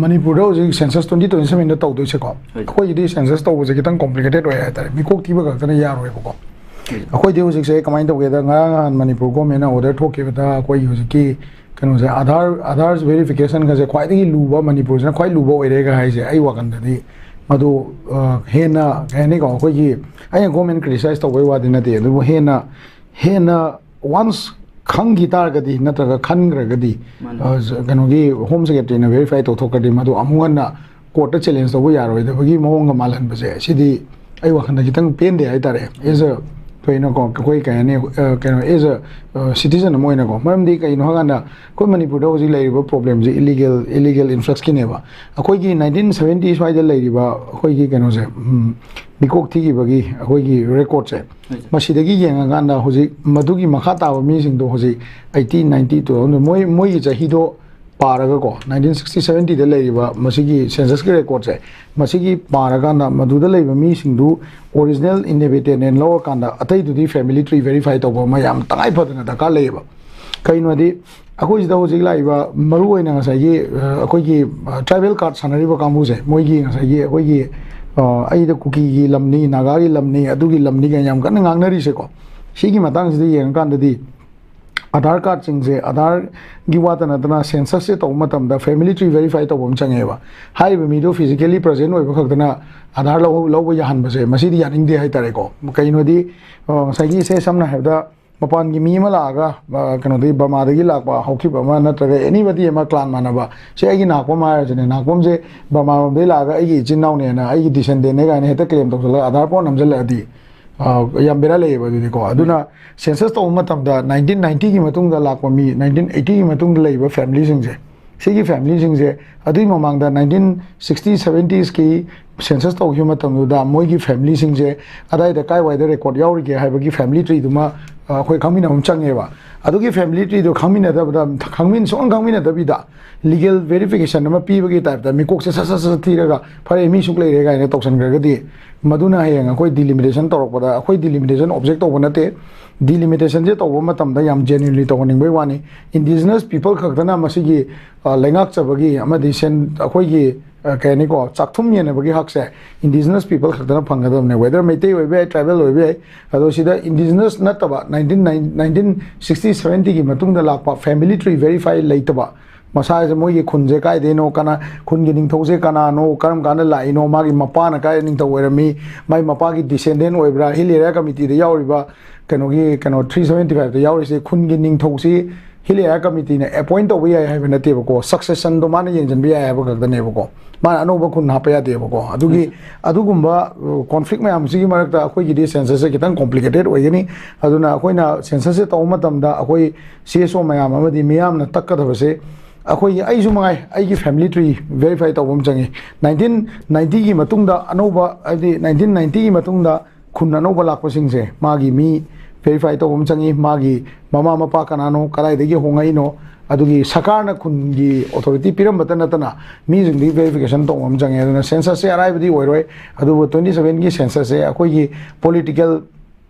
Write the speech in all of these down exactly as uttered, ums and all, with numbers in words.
ꯃꯅꯤꯄꯨꯔꯗ ꯍꯧꯖꯤꯛ census twenty twenty ꯁꯚꯦꯟꯗ ꯇꯧꯗꯣꯏꯁꯦꯀꯣ, ꯑꯩꯈꯣꯏꯒꯤꯗꯤ ꯁꯦꯟꯁꯁ ꯇꯧꯕꯁꯦ ꯈꯤꯇꯪ ꯀꯣꯝꯄ꯭ꯂꯤꯀꯦꯇꯦꯠ ꯑꯣꯏ ꯍꯥꯏꯇꯥꯔꯦ, ꯃꯤꯀꯣꯛ ꯊꯤꯕ ꯈꯛꯇꯅ ꯌꯥꯔꯣꯏꯕꯀꯣ꯫ ꯑꯩꯈꯣꯏꯗꯤ ꯍꯧꯖꯤꯛꯁꯦ ꯀꯃꯥꯏꯅ ꯇꯧꯒꯦꯗ, ꯉꯔꯥꯡ ꯅꯍꯥꯟ ꯃꯅꯤꯄꯨꯔ ꯒꯣꯔꯃꯦꯟꯅ ꯑꯣꯔꯗꯔ ꯊꯣꯛꯈꯤꯕꯗ ꯑꯩꯈꯣꯏꯒꯤ ꯍꯧꯖꯤꯛꯀꯤ ꯀꯩꯅꯣꯁꯦ, ꯑꯥꯙꯥꯔ, ꯑꯥꯙꯥꯔ ꯚꯦꯔꯤꯐꯤꯀꯦꯁꯟꯒꯁꯦ ꯈ꯭ꯋꯥꯏꯗꯒꯤ ꯂꯨꯕ, ꯃꯅꯤꯄꯨꯔꯁꯤꯅ ꯈ꯭ꯋꯥꯏ ꯂꯨꯕ ꯑꯣꯏꯔꯦꯒ ꯍꯥꯏꯁꯦ, ꯑꯩ ꯋꯥꯈꯜꯗꯗꯤ ꯃꯗꯨ, ꯑ, ꯍꯦꯟꯅ ꯀꯩ ꯍꯥꯏꯅꯤꯀꯣ, ꯑꯩꯈꯣꯏꯒꯤ, ꯑꯩꯅ ꯒꯣꯔꯃꯦꯟ ꯀ꯭ꯔꯤꯇꯤꯁꯥꯏꯁ ꯇꯧꯕꯩ ꯋꯥꯗꯤ ꯅꯠꯇꯦ, ꯑꯗꯨꯕꯨ ꯍꯦꯟꯅ, ꯍꯦꯟꯅ ꯋꯥꯟꯁ ꯈꯪꯈꯤ ꯇꯥꯔꯒꯗꯤ ꯅꯠꯇ꯭ꯔꯒ ꯈꯟꯈ꯭ꯔꯒꯗꯤ, ꯃꯥꯅꯤ꯫ ꯑ, ꯀꯩꯅꯣꯒꯤ ꯍꯣꯝ ꯁꯦꯀ꯭ꯔꯦꯇꯔꯤꯅ ꯚꯦꯔꯤꯐꯥꯏ ꯇꯧꯊꯣꯛꯈ꯭ꯔꯗꯤ ꯃꯗꯨ ꯑꯃꯨꯛ ꯍꯟꯅ ꯀꯣꯔꯠꯇ ꯆꯦꯂꯦꯟꯖ ꯇꯧꯕ ꯌꯥꯔꯣꯏꯗꯕꯒꯤ ꯃꯑꯣꯡꯒ ꯃꯥꯜꯍꯟꯕꯁꯦ, ꯁꯤꯗꯤ ꯑꯩ ꯋꯥꯈꯜꯗ ꯈꯤꯇꯪ ꯄꯦꯟꯗꯦ ꯍꯥꯏꯇꯥꯔꯦ꯫ ꯑꯦꯖ ꯑ, ꯊꯣꯏꯅꯀꯣ, ꯑꯩꯈꯣꯏ ꯀꯩ ꯍꯥꯏꯅꯤ, ꯑ, ꯀꯩꯅꯣ, ꯑꯦꯖ ꯑ ꯁꯤꯇꯤꯖꯟ ꯑꯃ ꯑꯣꯏꯅꯀꯣ꯫ ꯃꯔꯝꯗꯤ ꯀꯩꯅꯣ ꯍꯥꯏꯀꯥꯟꯗ, ꯑꯩꯈꯣꯏ ꯃꯅꯤꯄꯨꯔꯗ ꯍꯧꯖꯤꯛ ꯂꯩꯔꯤꯕ ꯄ꯭ꯔꯣꯕ꯭ꯂꯦꯝꯁꯦ ꯏꯂꯤꯒꯦꯜ, ꯏꯂꯤꯒꯦꯜ ꯏꯟꯐ꯭ꯂꯛꯁꯀꯤꯅꯦꯕ꯫ ꯑꯩꯈꯣꯏꯒꯤ ꯅꯥꯏꯟꯇꯤꯟ ꯁꯚꯦꯟꯇꯤ ꯁ꯭ꯋꯥꯏꯗ ꯂꯩꯔꯤꯕ ꯑꯩꯈꯣꯏꯒꯤ ꯀꯩꯅꯣꯁꯦ, ꯎꯝ, ꯃꯤꯀꯣꯛ ꯊꯤꯈꯤꯕꯒꯤ ꯑꯩꯈꯣꯏꯒꯤ ꯔꯦꯀꯣꯔꯠꯁꯦ, ꯍꯣꯏ, ꯁꯥꯔ꯫ ꯃꯁꯤꯗꯒꯤ ꯌꯦꯡꯉꯀꯥꯟꯗ ꯍꯧꯖꯤꯛ ꯃꯗꯨꯒꯤ ꯃꯈꯥ ꯇꯥꯕ ꯃꯤꯁꯤꯡꯗꯣ ꯍꯧꯖꯤꯛ ꯑꯩꯠꯇꯤ, ꯅꯥꯏꯟꯇꯤ, ꯇꯨ ꯊꯥꯎꯖꯟ, ꯃꯣꯏ, ꯃꯣꯏꯒꯤ ꯆꯍꯤꯗꯣ ꯄꯥꯔꯒꯀꯣ, ꯅꯥꯏꯟꯇꯤꯟ ꯁꯤꯛꯁꯇꯤ ꯁꯚꯦꯟꯇꯤꯗ ꯂꯩꯔꯤꯕ ꯃꯁꯤꯒꯤ ꯁꯦꯟꯁꯁꯀꯤ ꯔꯦꯀꯣꯔꯠꯁꯦ, ꯃꯁꯤꯒꯤ ꯄꯥꯔꯀꯥꯟꯗ ꯃꯗꯨꯗ ꯂꯩꯕ ꯃꯤꯁꯤꯡꯗꯨ ꯑꯣꯔꯤꯖꯤꯅꯦꯜ ꯏꯟꯍꯦꯕꯤꯇꯦꯟꯅꯦꯅ ꯂꯧꯔꯀꯥꯟꯗ ꯑꯇꯩꯗꯨꯗꯤ ꯐꯦꯃꯤꯂꯤ ꯇ꯭ꯔꯤ ꯚꯦꯔꯤꯐꯥꯏ ꯇꯧꯕ ꯑꯃ ꯌꯥꯝ ꯇꯉꯥꯏ ꯐꯗꯅ ꯗꯔꯀꯥꯔ ꯂꯩꯌꯦꯕ꯫ ꯀꯩꯅꯣꯗꯤ, ꯑꯩꯈꯣꯏ ꯁꯤꯗ ꯍꯧꯖꯤꯛ ꯂꯥꯛꯏꯕ ꯃꯔꯨ ꯑꯣꯏꯅ ꯉꯁꯥꯏꯒꯤ, ꯑ, ꯑꯩꯈꯣꯏꯒꯤ, ꯑ, ꯇ꯭ꯔꯥꯏꯕꯦꯜ ꯀꯥꯔꯗ ꯁꯥꯟꯅꯔꯤꯕ ꯀꯥꯡꯕꯨꯁꯦ, ꯃꯣꯏꯒꯤ ꯉꯁꯥꯏꯒꯤ ꯑꯩꯈꯣꯏꯒꯤ, ꯑ, ꯑꯩꯗ ꯀꯨꯀꯤꯒꯤ ꯂꯝꯅꯤ, ꯅꯥꯒꯥꯒꯤ ꯂꯝꯅꯤ, ꯑꯗꯨꯒꯤ ꯂꯝꯅꯤ ꯀꯥꯏꯅ ꯌꯥꯝ ꯀꯟꯅ ꯉꯥꯡꯅꯔꯤꯁꯦꯀꯣ, ꯁꯤꯒꯤ ꯃꯇꯥꯡꯁꯤꯗ ꯌꯦꯡꯉꯀꯥꯟꯗꯗꯤ ꯑꯥꯙꯥꯔ ꯀꯥꯔꯗꯁꯤꯡꯁꯦ, ꯑꯥꯙꯥꯔꯒꯤ ꯋꯥꯇ ꯅꯠꯇꯅ ꯁꯦꯟꯁꯁꯁꯦ ꯇꯧꯕ ꯃꯇꯝꯗ ꯐꯦꯃꯤꯂꯤ ꯇ꯭ꯔꯤ ꯚꯦꯔꯤꯐꯥꯏ ꯇꯧꯕ ꯑꯃ ꯆꯪꯉꯦꯕ꯫ ꯍꯥꯏꯔꯤꯕ ꯃꯤꯗꯣ ꯐꯤꯖꯤꯀꯦꯂꯤ ꯄ꯭ꯔꯖꯦꯟ ꯑꯣꯏꯕ ꯈꯛꯇꯅ ꯑꯥꯙꯥꯔ ꯂꯧ-, ꯂꯧꯕ ꯌꯥꯍꯟꯕꯁꯦ, ꯃꯁꯤꯗꯤ ꯌꯥꯅꯤꯡꯗꯦ ꯍꯥꯏꯇꯥꯔꯦꯀꯣ꯫ ꯀꯩꯅꯣꯗꯤ, ꯑ, ꯉꯁꯥꯏꯒꯤ ꯁꯦ ꯁꯝꯅ ꯍꯥꯏꯔꯕꯗ ꯃꯄꯥꯟꯒꯤ ꯃꯤ ꯑꯃ ꯂꯥꯛꯑꯒ, ꯑ, ꯀꯩꯅꯣꯗꯒꯤ, ꯕꯔꯃꯥꯗꯒꯤ ꯂꯥꯛꯄ ꯍꯧꯈꯤꯕ ꯑꯃ ꯅꯠꯇ꯭ꯔꯒ anybody ꯑꯃ, ꯀ꯭ꯂꯥꯟ ꯃꯥꯟꯅꯕ, ꯁꯦ ꯑꯩꯒꯤ ꯅꯥꯀꯣꯝ ꯍꯥꯏꯔꯁꯤꯅꯦ, ꯅꯥꯀꯣꯝꯁꯦ ꯕꯔꯃꯥꯔꯣꯝꯗꯒꯤ ꯂꯥꯛꯑꯒ ꯑꯩꯒꯤ ꯏꯆꯤꯟ ꯏꯅꯥꯎꯅꯦꯅ, ꯑꯩꯒꯤ ꯗꯤꯁꯦꯟꯗꯦꯟꯅꯦ ꯀꯥꯏꯅ ꯍꯦꯛꯇ ꯀ꯭ꯂꯦꯝ ꯇꯧꯁꯤꯜꯂꯒ ꯑꯥꯙꯥꯔ ꯄꯣꯠ ꯅꯝꯁꯤꯜꯂꯛꯑꯗꯤ, ꯑ, ꯌꯥꯝ ꯕꯦꯔꯥ ꯂꯩꯌꯦꯕ ꯑꯗꯨꯗꯤꯀꯣ꯫ ꯑꯗꯨꯅ ꯁꯦꯟꯁꯁ ꯇꯧꯕ ꯃꯇꯝꯗ ꯅꯥꯏꯟꯇꯤꯟ ꯅꯥꯏꯟꯇꯤꯒꯤ ꯃꯇꯨꯡꯗ ꯂꯥꯛꯄ ꯃꯤ, ꯅꯥꯏꯟꯇꯤꯟ ꯑꯩꯠꯇꯤꯒꯤ ꯃꯇꯨꯡꯗ ꯂꯩꯕ ꯐꯦꯃꯤꯂꯤꯁꯤꯡꯁꯦ, ꯁꯤꯒꯤ ꯐꯦꯃꯤꯂꯤꯁꯤꯡꯁꯦ ꯑꯗꯨꯒꯤ ꯃꯃꯥꯡꯗ ꯅꯥꯏꯟꯇꯤꯟ ꯁꯤꯛꯁꯇꯤ ꯁꯚꯦꯟꯇꯤꯁꯀꯤ census ꯇꯧꯈꯤꯕ ꯃꯇꯝꯗꯨꯗ ꯃꯣꯏꯒꯤ family ꯁꯤꯡꯁꯦ ꯑꯗꯥꯏꯗ ꯀꯥꯏꯋꯥꯏꯗ record ꯌꯥꯎꯔꯤꯒꯦ ꯍꯥꯏꯕꯒꯤ family tree ꯗꯨꯃ, ꯑ, ꯑꯩꯈꯣꯏ ꯈꯪꯃꯤꯟꯅꯕ ꯑꯃ ꯆꯪꯉꯦꯕ꯫ ꯑꯗꯨꯒꯤ family tree ꯗꯣ ꯈꯪꯃꯤꯟꯅꯗꯕꯗ, ꯈꯪꯃꯤꯟ-, ꯁꯨꯡꯈꯪ ꯈꯪꯃꯤꯟꯅꯗꯕꯤꯗ legal verification ꯑꯃ ꯄꯤꯕꯒꯤ type ꯇ ꯃꯤꯀꯣꯛꯁꯦ ꯁꯠ ꯁꯠ ꯁꯠ ꯊꯤꯔꯒ "ꯐꯔꯦ, ꯃꯤ ꯁꯨꯛ ꯂꯩꯔꯦ" ꯀꯥꯏꯅ ꯇꯧꯁꯟꯈ꯭ꯔꯒꯗꯤ, ꯃꯗꯨꯅ ꯍꯌꯦꯡ ꯑꯩꯈꯣꯏ delimitation ꯇꯧꯔꯛꯄꯗ, ꯑꯩꯈꯣꯏ delimitation object ꯇꯧꯕ ꯅꯠꯇꯦ, delimitation ꯁꯦ ꯇꯧꯕ ꯃꯇꯝꯗ ꯌꯥꯝ genuinely ꯇꯧꯍꯟꯅꯤꯡꯕꯩ ꯋꯥꯅꯤ꯫ Indigenous people ꯈꯛꯇꯅ ꯃꯁꯤꯒꯤ, ꯑ, ꯂꯩꯉꯥꯛꯆꯕꯒꯤ ꯑꯃꯗꯤ ꯁꯦꯟ-, ꯑꯩꯈꯣꯏꯒꯤ, ꯑ, ꯀꯩ ꯍꯥꯏꯅꯤꯀꯣ, ꯆꯥꯛꯊꯨꯝ ꯌꯦꯟꯅꯕꯒꯤ ꯍꯛꯁꯦ indigenous people ꯈꯛꯇꯅ ꯐꯪꯒꯗꯕꯅꯦ꯫ Whether ꯃꯩꯇꯩ ꯑꯣꯏꯕ ꯌꯥꯏ, tribal ꯑꯣꯏꯕ ꯌꯥꯏ, ꯑꯗꯣ ꯁꯤꯗ indigenous ꯅꯠꯇꯕ nineteen, nineteen sixty seventy ꯒꯤ ꯃꯇꯨꯡꯗ ꯂꯥꯛꯄ family tree verify ꯂꯩꯇꯕ, ꯃꯁꯥꯁꯦ ꯃꯣꯏꯒꯤ ꯈꯨꯟꯁꯦ ꯀꯥꯏꯗꯩꯅꯣ, ꯀꯅꯥ, ꯈꯨꯟꯒꯤ ꯅꯤꯡꯊꯧꯁꯦ ꯀꯅꯥꯅꯣ, ꯀꯔꯝ ꯀꯥꯟꯗ ꯂꯥꯛꯏꯅꯣ, ꯃꯥꯒꯤ ꯃꯄꯥꯅ ꯀꯥꯏꯗ ꯅꯤꯡꯊꯧ ꯑꯣꯏꯔꯝꯃꯤ, ꯃꯥꯒꯤ ꯃꯄꯥꯒꯤ descendant ꯑꯣꯏꯕ꯭ꯔꯥ, Hill Area Committee ꯗ ꯌꯥꯎꯔꯤꯕ ꯀꯩꯅꯣꯒꯤ, ꯀꯩꯅꯣ, three seventy five ꯇ ꯌꯥꯎꯔꯤꯁꯦ ꯈꯨꯟꯒꯤ ꯅꯤꯡꯊꯧꯁꯤ Hill Area Committee ꯅ appoint ꯇꯧꯕ ꯌꯥꯏ ꯍꯥꯏꯕ ꯅꯠꯇꯦꯕꯀꯣ, succession ꯗꯣ ꯃꯥꯅ ꯌꯦꯡꯁꯤꯟꯕ ꯌꯥꯏ ꯍꯥꯏꯕ ꯈꯛꯇꯅꯦꯕꯀꯣ꯫ ꯃꯥꯅ ꯑꯅꯧꯕ ꯈꯨꯟ ꯍꯥꯞꯄ ꯌꯥꯗꯦꯕꯀꯣ꯫ ꯑꯗꯨꯒꯤ, ꯑꯗꯨꯒꯨꯝꯕ, ꯑ, conflict ꯃꯌꯥꯝꯁꯤꯒꯤ ꯃꯔꯛꯇ ꯑꯩꯈꯣꯏꯒꯤꯗꯤ census ꯁꯦ ꯈꯤꯇꯪ complicated ꯑꯣꯏꯒꯅꯤ꯫ ꯑꯗꯨꯅ ꯑꯩꯈꯣꯏꯅ census ꯁꯦ ꯇꯧꯕ ꯃꯇꯝꯗ ꯑꯩꯈꯣꯏ C S O ꯃꯌꯥꯝ ꯑꯃꯗꯤ ꯃꯤꯌꯥꯝꯅ ꯇꯛꯀꯗꯕꯁꯦ, ꯑꯩꯈꯣꯏꯒꯤ, ꯑꯩꯁꯨ ꯃꯉꯥꯏ, ꯑꯩꯒꯤ family tree verify ꯇꯧꯕ ꯑꯃ ꯆꯪꯉꯤ꯫ Nineteen ninety ꯒꯤ ꯃꯇꯨꯡꯗ ꯑꯅꯧꯕ, ꯍꯥꯏꯗꯤ nineteen ninety ꯒꯤ ꯃꯇꯨꯡꯗ ꯈꯨꯟ ꯑꯅꯧꯕ ꯂꯥꯛꯄꯁꯤꯡꯁꯦ, ꯃꯥꯒꯤ ꯃꯤ verify ꯇꯧꯕ ꯑꯃ ꯆꯪꯉꯤ, ꯃꯥꯒꯤ ꯃꯃꯥ ꯃꯄꯥ ꯀꯅꯥꯅꯣ, ꯀꯗꯥꯏꯗꯒꯤ ꯍꯣꯡꯉꯛꯏꯅꯣ, ꯑꯗꯨꯒꯤ ꯁꯔꯀꯥꯔꯅ ꯈꯨꯟꯒꯤ authority ꯄꯤꯔꯝꯕꯇ ꯅꯠꯇꯅ ꯃꯤꯁꯤꯡꯗꯨꯒꯤ verification ꯇꯧꯕ ꯑꯃ ꯆꯪꯉꯦ꯫ ꯑꯗꯨꯅ census ꯁꯦ ꯑꯔꯥꯏꯕꯗꯤ ꯑꯣꯏꯔꯣꯏ, ꯑꯗꯨꯕꯨ twenty seven ꯒꯤ census ꯁꯦ ꯑꯩꯈꯣꯏꯒꯤ political,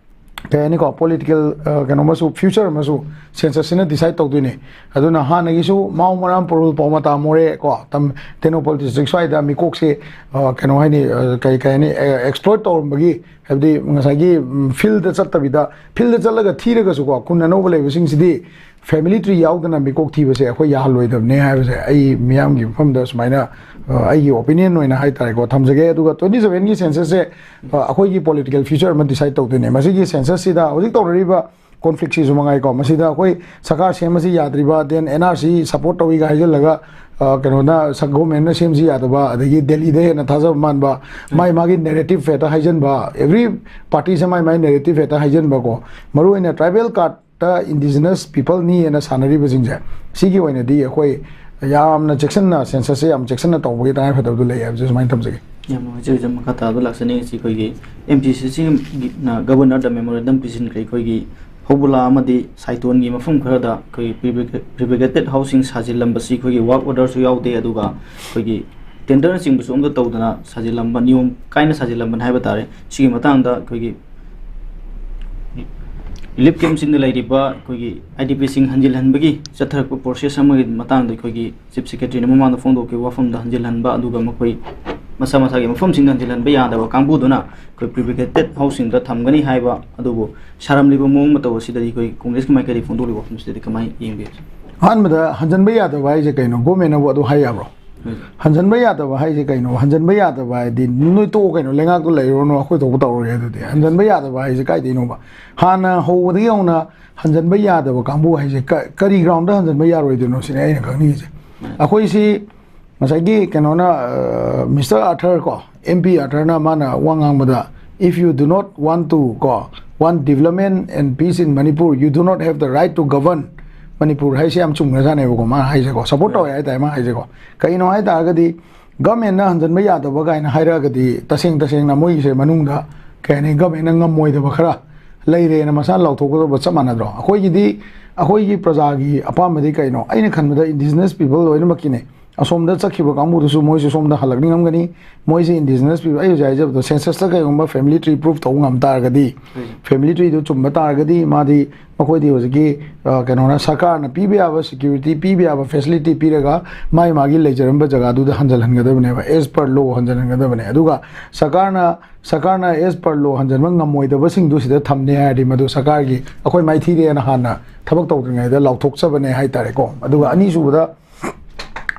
ꯀꯩ ꯍꯥꯏꯅꯤꯀꯣ, political, ꯑ, ꯀꯩꯅꯣ ꯑꯃꯁꯨ, future ꯑꯃꯁꯨ census ꯁꯤꯅ decide ꯇꯧꯗꯣꯏꯅꯦ꯫ ꯑꯗꯨꯅ ꯍꯥꯟꯅꯒꯤꯁꯨ ꯃꯥꯎ ꯃꯔꯥꯝ ꯄꯔꯨꯜ ꯄꯥꯎꯃꯇꯥ ꯃꯣꯔꯦ ꯀꯣ, ꯇꯝ-, ꯇꯦꯡꯅꯧꯄꯜ district ꯁ꯭ꯋꯥꯏꯗ ꯃꯤꯀꯣꯛꯁꯦ, ꯑ, ꯀꯩꯅꯣ ꯍꯥꯏꯅꯤ, ꯑ, ꯀꯩ, ꯀꯩ ꯍꯥꯏꯅꯤ, ꯑ, exploit ꯇꯧꯔꯝꯕꯒꯤ, ꯍꯥꯏꯕꯗꯤ ꯉꯁꯥꯏꯒꯤ, ꯎꯝ, field ꯗ ꯆꯠꯇꯕꯤꯗ, field ꯗ ꯆꯠꯂꯒ ꯊꯤꯔꯒꯁꯨꯀꯣ, ꯈꯨꯟ ꯑꯅꯧꯕ ꯂꯩꯕꯁꯤꯡꯁꯤꯗꯤ family tree ꯌꯥꯎꯗꯅ ꯃꯤꯀꯣꯛ ꯊꯤꯕꯁꯦ ꯑꯩꯈꯣꯏ ꯌꯥꯍꯜꯂꯣꯏꯗꯕꯅꯦ ꯍꯥꯏꯕꯁꯦ ꯑꯩ ꯃꯤꯌꯥꯝꯒꯤ ꯃꯐꯝꯗ ꯁꯨꯃꯥꯏꯅ, ꯑ, ꯑꯩꯒꯤ opinion ꯑꯣꯏꯅ ꯍꯥꯏꯇꯥꯔꯦꯀꯣ, ꯊꯝꯖꯒꯦ꯫ ꯑꯗꯨꯒ twenty seven ꯒꯤ census ꯁꯦ, ꯑ, ꯑꯩꯈꯣꯏꯒꯤ political future ꯑꯃ decide ꯇꯧꯗꯣꯏꯅꯦ꯫ ꯃꯁꯤꯒꯤ census ꯁꯤꯗ ꯍꯧꯖꯤꯛ ꯇꯧꯅꯔꯤꯕ conflict ꯁꯤꯁꯨ ꯃꯉꯥꯏꯀꯣ, ꯃꯁꯤꯗ ꯑꯩꯈꯣꯏ ꯁꯔꯀꯥꯔ ꯁꯦꯝꯕꯁꯤ ꯌꯥꯗ꯭ꯔꯤꯕ, then N R C support ꯇꯧꯏꯒ ꯍꯥꯏꯖꯤꯜꯂꯒ, ꯑ, ꯀꯩꯅꯣꯅ, ꯁ-, government ꯅ ꯁꯦꯝꯁꯤ ꯌꯥꯗꯕ, ꯑꯗꯒꯤ ꯗꯦꯜꯂꯤꯗ ꯍꯦꯟꯅ ꯊꯥꯖꯕ ꯃꯥꯟꯕ, ꯃꯥꯏ ꯃꯥꯒꯤ narrative ꯍꯦꯛꯇ ꯍꯥꯏꯖꯟꯕ, every party ꯁꯦ ꯃꯥꯏ ꯃꯥꯏ narrative ꯍꯦꯛꯇ ꯍꯥꯏꯖꯟꯕꯀꯣ꯫ ꯃꯔꯨꯑꯣꯏꯅ tribal card ꯇ indigenous people ꯅꯤ ꯍꯥꯏꯅ ꯁꯥꯟꯅꯔꯤꯕꯁꯤꯡꯁꯦ, ꯁꯤꯒꯤ ꯑꯣꯏꯅꯗꯤ ꯑꯩꯈꯣꯏ ꯌꯥꯝꯅ ꯆꯦꯛꯁꯤꯟꯅ, census ꯁꯦ ꯌꯥꯝ ꯆꯦꯛꯁꯤꯟꯅ ꯇꯧꯕꯒꯤ ꯇꯉꯥꯏꯐꯗꯕꯗꯨ ꯂꯩ ꯍꯥꯏꯕꯁꯦ ꯁꯨꯃꯥꯏꯅ ꯊꯝꯖꯒꯦ꯫ ꯌꯥꯝ ꯅꯨꯡꯉꯥꯏꯖꯩ, ꯍꯧꯖꯤꯛ ꯃꯈꯥ ꯇꯥꯕꯗ ꯂꯥꯛꯆꯅꯤꯡꯉꯤꯁꯤ ꯑꯩꯈꯣꯏꯒꯤ M C C C ꯅ Governor ꯗ memorandum ꯄꯤꯁꯤꯟꯈ꯭ꯔꯦ꯫ ꯑꯩꯈꯣꯏꯒꯤ ꯍꯧꯕꯨꯂꯥ ꯑꯃꯗꯤ ꯁꯥꯏꯇꯣꯟꯒꯤ ꯃꯐꯝ ꯈꯔꯗ ꯑꯩꯈꯣꯏꯒꯤ prefabricated housing ꯁꯥꯖꯤꯜꯂꯝꯕꯁꯤ ꯑꯩꯈꯣꯏꯒꯤ work order ꯁꯨ ꯌꯥꯎꯗꯦ, ꯑꯗꯨꯒ ꯑꯩꯈꯣꯏꯒꯤ tender ꯅꯆꯤꯡꯕꯁꯨ ꯑꯝꯇ ꯇꯧꯗꯅ ꯁꯥꯖꯤꯜꯂꯝꯕ, ꯅꯤꯌꯣꯝ ꯀꯥꯏꯅ ꯁꯥꯖꯤꯜꯂꯝꯕꯅꯤ ꯍꯥꯏꯕ ꯇꯥꯔꯦ꯫ ꯁꯤꯒꯤ ꯃꯇꯥꯡꯗ ꯑꯩꯈꯣꯏꯒꯤ relief camp ꯁꯤꯡꯗ ꯂꯩꯔꯤꯕ ꯑꯩꯈꯣꯏꯒꯤ I D P ꯁꯤꯡ ꯍꯟꯖꯤꯜꯍꯟꯕꯒꯤ ꯆꯠꯊꯔꯛꯄ process ꯑꯃꯒꯤ ꯃꯇꯥꯡꯗ ꯑꯩꯈꯣꯏꯒꯤ Chief Secretary ꯅ ꯃꯃꯥꯡꯗ ꯐꯣꯡꯗꯣꯛꯈꯤꯕ ꯋꯥꯐꯝꯗ ꯍꯟꯖꯤꯜꯍꯟꯕ, ꯑꯗꯨꯒ ꯃꯈꯣꯏ ꯃꯁꯥ ꯃꯁꯥꯒꯤ ꯃꯐꯝꯁꯤꯡꯗ ꯍꯟꯖꯤꯜꯍꯟꯕ ꯌꯥꯗꯕ ꯀꯥꯡꯕꯨꯗꯨꯅ ꯑꯩꯈꯣꯏ prefabricated house ꯁꯤꯡꯗ ꯊꯝꯒꯅꯤ ꯍꯥꯏꯕ ꯑꯗꯨꯕꯨ ꯁꯥꯔꯝꯂꯤꯕ ꯃꯑꯣꯡ ꯃꯇꯧ ꯑꯁꯤꯗꯗꯤ ꯑꯩꯈꯣꯏ Congress ꯀꯤ ꯃꯥꯏꯀꯩꯗꯒꯤ ꯐꯣꯡꯗꯣꯛꯂꯤꯕ ꯋꯥꯐꯝꯁꯤꯗꯗꯤ ꯀꯃꯥꯏꯅ ꯌꯦꯡꯕꯤ? ꯑꯍꯥꯟꯕꯗ, ꯍꯟꯖꯟꯕ ꯌꯥꯗꯕ ꯍꯥꯏꯁꯦ ꯀꯩꯅꯣ? Government ꯅꯕꯨ ꯑꯗꯨ ꯍꯥꯏ ꯌꯥꯕ꯭ꯔꯣ? ꯎꯝ꯫ ꯍꯟꯖꯟꯕ ꯌꯥꯗꯕ ꯍꯥꯏꯁꯦ ꯀꯩꯅꯣ? ꯍꯟꯖꯟꯕ ꯌꯥꯗꯕ ꯍꯥꯏꯗꯤ, "ꯅꯣꯏ ꯇꯣꯛꯑꯣ ꯀꯩꯅꯣ, ꯂꯩꯉꯥꯛꯇꯣ ꯂꯩꯔꯨꯔꯅꯨ, ꯑꯩꯈꯣꯏ ꯊꯣꯛꯄ ꯇꯧꯔꯒꯦ ꯑꯗꯨꯗꯤ"? ꯍꯟꯖꯟꯕ ꯌꯥꯗꯕ ꯍꯥꯏꯁꯦ ꯀꯥꯏꯗꯩꯅꯣꯕ? ꯍꯥꯟꯅ ꯍꯧꯕꯗꯒꯤ ꯍꯧꯅ ꯍꯟꯖꯟꯕ ꯌꯥꯗꯕ ꯀꯥꯡꯕꯨ ꯍꯥꯏꯁꯦ ꯀ-, ꯀꯔꯤ ground ꯗ ꯍꯟꯖꯟꯕ ꯌꯥꯔꯣꯏꯗꯣꯏꯅꯣ ꯁꯤꯅꯦ ꯑꯩꯅ ꯈꯪꯅꯤꯡꯉꯤꯁꯦ꯫ ꯎꯝ꯫ ꯑꯩꯈꯣꯏꯁꯤ ꯉꯁꯥꯏꯒꯤ ꯀꯩꯅꯣꯅ, ꯑ, Mister Arthur ꯀꯣ, M P Arthur ꯅ ꯃꯥꯅ ꯋꯥ ꯉꯥꯡꯕꯗ, "If you do not want to, ꯀꯣ, want development and peace in Manipur, you do not have the right to govern Manipur" ꯍꯥꯏꯁꯦ ꯌꯥꯝ ꯆꯨꯝꯒ꯭ꯔꯖꯥꯠꯅꯦꯕꯀꯣ, ꯃꯥꯅ ꯍꯥꯏꯁꯦꯀꯣ, support ꯇꯧꯋꯦ ꯍꯥꯏꯇꯥꯔꯦ ꯃꯥꯅ ꯍꯥꯏꯁꯦꯀꯣ꯫ ꯀꯩꯅꯣ ꯍꯥꯏ ꯇꯥꯔꯒꯗꯤ, government ꯅ ꯍꯟꯖꯟꯕ ꯌꯥꯗꯕ ꯀꯥꯏꯅ ꯍꯥꯏꯔꯛꯑꯒꯗꯤ, ꯇꯁꯦꯡ ꯇꯁꯦꯡꯅ ꯃꯣꯏꯒꯤꯁꯦ ꯃꯅꯨꯡꯗ, ꯀꯩ ꯍꯥꯏꯅꯤ, government ꯅ ꯉꯝꯃꯣꯏꯗꯕ ꯈꯔ ꯂꯩꯔꯦꯅ ꯃꯁꯥꯅ ꯂꯥꯎꯊꯣꯛꯀꯗꯧꯕ ꯆꯞ ꯃꯥꯟꯅꯗ꯭ꯔꯣ? ꯑꯩꯈꯣꯏꯒꯤꯗꯤ, ꯑꯩꯈꯣꯏꯒꯤ ꯄ꯭ꯔꯖꯥꯒꯤ ꯑꯄꯥꯝꯕꯗꯤ ꯀꯩꯅꯣ? ꯑꯩꯅ ꯈꯟꯕꯗ indigenous people ꯂꯣꯏꯅꯃꯛꯀꯤꯅꯦ꯫ ꯑꯁꯣꯝꯗ ꯆꯠꯈꯤꯕ ꯀꯥꯡꯕꯨꯗꯨꯁꯨ ꯃꯣꯏꯁꯨ ꯁꯣꯝꯗ ꯍꯜꯂꯛꯅꯤꯡꯉꯝꯒꯅꯤ꯫ ꯃꯣꯏꯁꯦ indigenous people, ꯑꯩ ꯍꯧꯖꯤꯛ ꯍꯥꯏꯖꯕꯗꯣ, census ꯇ ꯀꯩꯒꯨꯝꯕ family tree proof ꯇꯧꯕ ꯉꯝ ꯇꯥꯔꯒꯗꯤ, ꯎꯝ꯫ Family tree ꯗꯨ ꯆꯨꯝꯕ ꯇꯥꯔꯒꯗꯤ, ꯃꯥꯗꯤ ꯃꯈꯣꯏꯗꯤ ꯍꯧꯖꯤꯛꯀꯤ, ꯑ, ꯀꯩꯅꯣꯅ, ꯁꯔꯀꯥꯔꯅ ꯄꯤꯕ ꯌꯥꯕ security, ꯄꯤꯕ ꯌꯥꯕ facility ꯄꯤꯔꯒ ꯃꯥꯒꯤ ꯃꯥꯒꯤ ꯂꯩꯖꯔꯝꯕ ꯖꯒꯥꯗꯨꯗ ꯍꯟꯖꯜꯍꯟꯒꯗꯕꯅꯦꯕ, as per law ꯍꯟꯖꯜꯍꯟꯒꯗꯕꯅꯦ꯫ ꯑꯗꯨꯒ ꯁꯔꯀꯥꯔꯅ, ꯁꯔꯀꯥꯔꯅ as per law ꯍꯟꯖꯟꯕ ꯉꯝꯃꯣꯏꯗꯕꯁꯤꯡꯗꯨ ꯁꯤꯗ ꯊꯝꯅꯤ ꯍꯥꯏꯔꯗꯤ ꯃꯗꯨ ꯁꯔꯀꯥꯔꯒꯤ, ꯑꯩꯈꯣꯏ ꯃꯥꯏꯊꯤꯔꯦꯅ ꯍꯥꯟꯅ ꯊꯕꯛ ꯇꯧꯗ꯭ꯔꯤꯉꯩꯗ ꯂꯥꯎꯊꯣꯛꯆꯕꯅꯦ ꯍꯥꯏꯇꯥꯔꯦꯀꯣ꯫ ꯑꯗꯨꯒ ꯑꯅꯤꯁꯨꯕꯗ,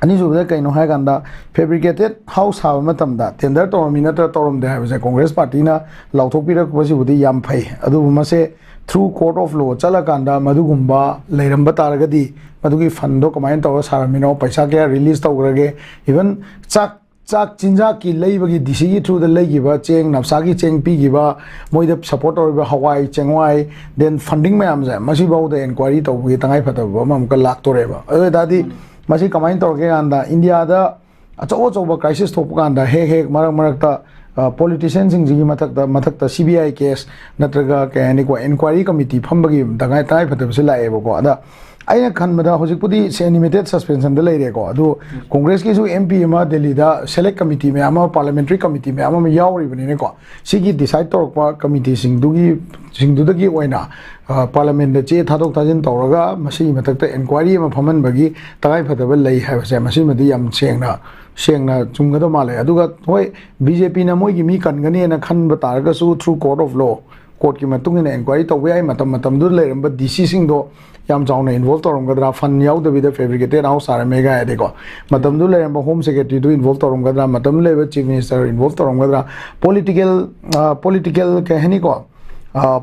ꯑꯅꯤꯁꯨꯕꯗ ꯀꯩꯅꯣ ꯍꯥꯏꯀꯥꯟꯗ, fabricated house ꯁꯥꯕ ꯃꯇꯝꯗ tender ꯇꯧꯔꯝꯃꯤ ꯅꯠꯇ꯭ꯔ ꯇꯧꯔꯝꯗꯦ ꯍꯥꯏꯕꯁꯦ Congress party ꯅ ꯂꯥꯎꯊꯣꯛꯄꯤꯔꯛꯄꯁꯤꯕꯨꯗꯤ ꯌꯥꯝ ꯐꯩ꯫ ꯑꯗꯨꯕꯨ ꯃꯁꯦ through court of law ꯆꯠꯂꯀꯥꯟꯗ ꯃꯗꯨꯒꯨꯝꯕ ꯂꯩꯔꯝꯕ ꯇꯥꯔꯒꯗꯤ, ꯃꯗꯨꯒꯤ fund ꯗꯣ ꯀꯃꯥꯏꯅ ꯇꯧꯔ ꯁꯥꯔꯝꯃꯤꯅꯣ, ꯄꯩꯁꯥ ꯀꯌꯥ release ꯇꯧꯈ꯭ꯔꯒꯦ, even ꯆꯥꯛ, ꯆꯥꯛ ꯆꯤꯟꯖꯥꯛꯀꯤ ꯂꯩꯕꯒꯤ D C ꯒꯤ through ꯗ ꯂꯩꯈꯤꯕ ꯆꯦꯡ, ꯅꯞꯁꯥꯒꯤ ꯆꯦꯡ ꯄꯤꯈꯤꯕ, ꯃꯣꯏꯗ support ꯇꯧꯔꯤꯕ ꯍꯋꯥꯏ ꯆꯦꯡꯋꯥꯏ, then funding ꯃꯌꯥꯝꯁꯦ, ꯃꯁꯤꯐꯥꯎꯗ enquiry ꯇꯧꯕꯒꯤ ꯇꯉꯥꯏ ꯐꯗꯕ ꯑꯃ ꯑꯃꯨꯛꯀ ꯂꯥꯛꯇꯣꯔꯦꯕ꯫ ꯑꯗꯨ ꯑꯣꯏ ꯇꯥꯔꯗꯤ ꯃꯁꯤ ꯀꯃꯥꯏꯅ ꯇꯧꯔꯒꯦ ꯀꯥꯟꯗ, ꯏꯟꯗꯤꯌꯥꯗ ꯑꯆꯧ ꯑꯆꯧꯕ crisis ꯊꯣꯛꯄ ꯀꯥꯟꯗ ꯍꯦꯛ ꯍꯦꯛ ꯃꯔꯛ ꯃꯔꯛꯇ ꯄꯣꯂꯤꯇꯤꯁꯤꯌꯥꯟꯁꯤꯡꯁꯤꯒꯤ ꯃꯊꯛꯇ ꯃꯊꯛꯇ C B I case ꯅꯠꯇ꯭ꯔꯒ ꯀꯩ ꯍꯥꯏꯅꯤꯀꯣ, inquiry committee ꯐꯝꯕꯒꯤ ꯇꯉꯥꯏ ꯇꯉꯥꯏ ꯐꯗꯕꯁꯦ ꯂꯥꯛꯑꯦꯕꯀꯣ꯫ ꯑꯗ ꯑꯩꯅ ꯈꯟꯕꯗ ꯍꯧꯖꯤꯛꯄꯨꯗꯤ animated suspensionꯗ ꯂꯩꯔꯦꯀꯣ꯫ ꯑꯗꯨ ꯀꯣꯡꯒ꯭ꯔꯦꯁꯀꯤꯁꯨ M P ꯑꯃ ꯗꯦꯜꯂꯤꯗ select committee ꯃꯌꯥꯝ ꯑꯃ, parliamentary committee ꯃꯌꯥꯝ ꯑꯃ ꯌꯥꯎꯔꯤꯕꯅꯤꯅꯀꯣ, ꯁꯤꯒꯤ decide ꯇꯧꯔꯛꯄ committeeꯁꯤꯡꯗꯨꯒꯤ ꯁꯤꯡꯗꯨꯗꯒꯤ ꯑꯣꯏꯅ parliamentꯇ ꯆꯦ ꯊꯥꯗꯣꯛ ꯊꯥꯖꯤꯟ ꯇꯧꯔꯒ ꯃꯁꯤꯒꯤ ꯃꯊꯛꯇ inquiry ꯑꯃ ꯐꯝꯍꯟꯕꯒꯤ ꯇꯉꯥꯏ ꯐꯗꯕ ꯂꯩ ꯍꯥꯏꯕꯁꯦ, ꯃꯁꯤꯃꯗꯤ ꯌꯥꯝ ꯁꯦꯡꯅ ꯁꯦꯡꯅ ꯆꯨꯝꯒꯗꯕ ꯃꯥꯜꯂꯦ꯫ ꯑꯗꯨꯒ ꯍꯣꯏ, B J Pꯅ ꯃꯣꯏꯒꯤ ꯃꯤ ꯀꯟꯒꯅꯤꯅ ꯈꯟꯕ ꯇꯥꯔꯒꯁꯨ through court of law, courtꯀꯤ ꯃꯇꯨꯡ ꯏꯟꯅ inquiry ꯇꯧꯕ ꯌꯥꯏ꯫ ꯃꯇꯝ ꯃꯇꯝꯗꯨꯗ ꯂꯩꯔꯝꯕ D Cꯁꯤꯡꯗꯣ ꯌꯥꯝ ꯆꯥꯎꯅ involve ꯇꯧꯔꯝꯒꯗ꯭ꯔꯥ, fund ꯌꯥꯎꯗꯕꯤꯗ fabricated house ꯁꯥꯔꯝꯃꯦ ꯀꯥꯏꯗꯤꯀꯣ, ꯃꯇꯝꯗꯨ ꯂꯩꯔꯝꯕ Home Secretaryꯗꯨ involve ꯇꯧꯔꯝꯒꯗ꯭ꯔꯥ, ꯃꯇꯝꯗꯨ ꯂꯩꯔꯝꯕ Chief Minister involve ꯇꯧꯔꯝꯒꯗ꯭ꯔꯥ, political political ꯀꯩ ꯍꯥꯏꯅꯤꯀꯣ,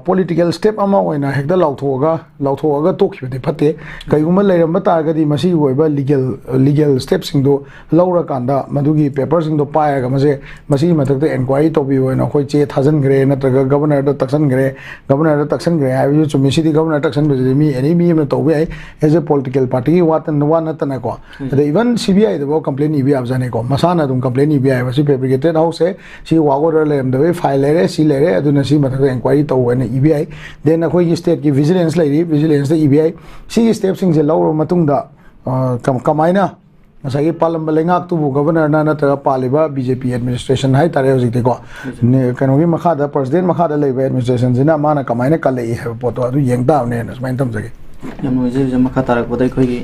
political step ꯑꯃ ꯑꯣꯏꯅ ꯍꯦꯛꯇ ꯂꯥꯎꯊꯣꯛꯑꯒ ꯂꯥꯎꯊꯣꯛꯑꯒ ꯇꯣꯛꯈꯤꯕꯗꯤ ꯐꯠꯇꯦ꯫ ꯀꯩꯒꯨꯝꯕ ꯂꯩꯔꯝꯕ ꯇꯥꯔꯒꯗꯤ ꯃꯁꯤꯒꯤ ꯑꯣꯏꯕ legal legal stepꯁꯤꯡꯗꯣ ꯂꯧꯔꯀꯥꯟꯗ ꯃꯗꯨꯒꯤ paperꯁꯤꯡꯗꯣ ꯄꯥꯏꯔꯒ ꯃꯁꯦ ꯃꯁꯤꯒꯤ ꯃꯊꯛꯇ inquiry ꯇꯧꯕꯤꯌꯣ ꯍꯥꯏꯅ ꯑꯩꯈꯣꯏ ꯆꯦ ꯊꯥꯖꯤꯟꯈ꯭ꯔꯦ, ꯅꯠꯇ꯭ꯔꯒ Governorꯗ ꯇꯛꯁꯟꯈ꯭ꯔꯦ꯫ Governorꯗ ꯇꯛꯁꯟꯈ꯭ꯔꯦ ꯍꯥꯏꯕꯁꯨ ꯆꯨꯝꯃꯤ꯫ ꯁꯤꯗꯤ Governor ꯇꯛꯁꯟꯕꯁꯤꯗꯤ ꯃꯤ any ꯃꯤ ꯑꯃꯅ ꯇꯧꯕ ꯌꯥꯏ, as a political partyꯒꯤ ꯋꯥ ꯋꯥ ꯅꯠꯇꯅꯀꯣ꯫ ꯑꯗ even C B Iꯗꯐꯥꯎ complaint ꯏꯕ ꯌꯥꯕꯖꯥꯠꯅꯤꯀꯣ, ꯃꯁꯥꯅ ꯑꯗꯨꯝ complaint ꯏꯕ ꯌꯥꯏ꯫ ꯃꯁꯤ fabricated houseꯁꯦ, ꯁꯤ work order ꯂꯩꯔꯝꯗꯕꯩ file ꯂꯩꯔꯦ, ꯁꯤ ꯂꯩꯔꯦ, ꯑꯗꯨꯅ ꯁꯤ ꯃꯊꯛꯇ inquiry ꯇꯧ ꯍꯥꯏꯅ ꯏꯕ ꯌꯥꯏ꯫ Then ꯑꯩꯈꯣꯏꯒꯤ stateꯀꯤ Vigilanceꯇ ꯂꯩꯔꯤ, Vigilanceꯇ ꯏꯕ ꯌꯥꯏ꯫ ꯁꯤꯒꯤ stepꯁꯤꯡꯁꯦ ꯂꯧꯔꯕ ꯃꯇꯨꯡꯗ ꯀꯃꯥꯏꯅ ꯉꯁꯥꯏꯒꯤ ꯄꯥꯜꯂꯝꯕ ꯂꯩꯉꯥꯛꯇꯨꯕꯨ Governorꯅ ꯅꯠꯇ꯭ꯔꯒ ꯄꯥꯜꯂꯤꯕ B J P administration ꯍꯥꯏꯇꯥꯔꯦ ꯍꯧꯖꯤꯛꯇꯤꯀꯣ, ꯀꯩꯅꯣꯒꯤ ꯃꯈꯥꯗ, President ꯃꯈꯥꯗ ꯂꯩꯕ administrationꯁꯤꯅ ꯃꯥꯅ ꯀꯃꯥꯏꯅ ꯀꯜꯂꯛꯏ ꯍꯥꯏꯕ ꯄꯣꯠꯇꯣ ꯑꯗꯨ ꯌꯦꯡ ꯇꯥꯕꯅꯦꯅ ꯁꯨꯃꯥꯏꯅ ꯊꯝꯖꯒꯦ꯫ ꯌꯥꯝ ꯅꯨꯡꯉꯥꯏꯖꯩ꯫ ꯍꯧꯖꯤꯛ ꯃꯈꯥ ꯇꯥꯔꯛꯄꯗ ꯑꯩꯈꯣꯏꯒꯤ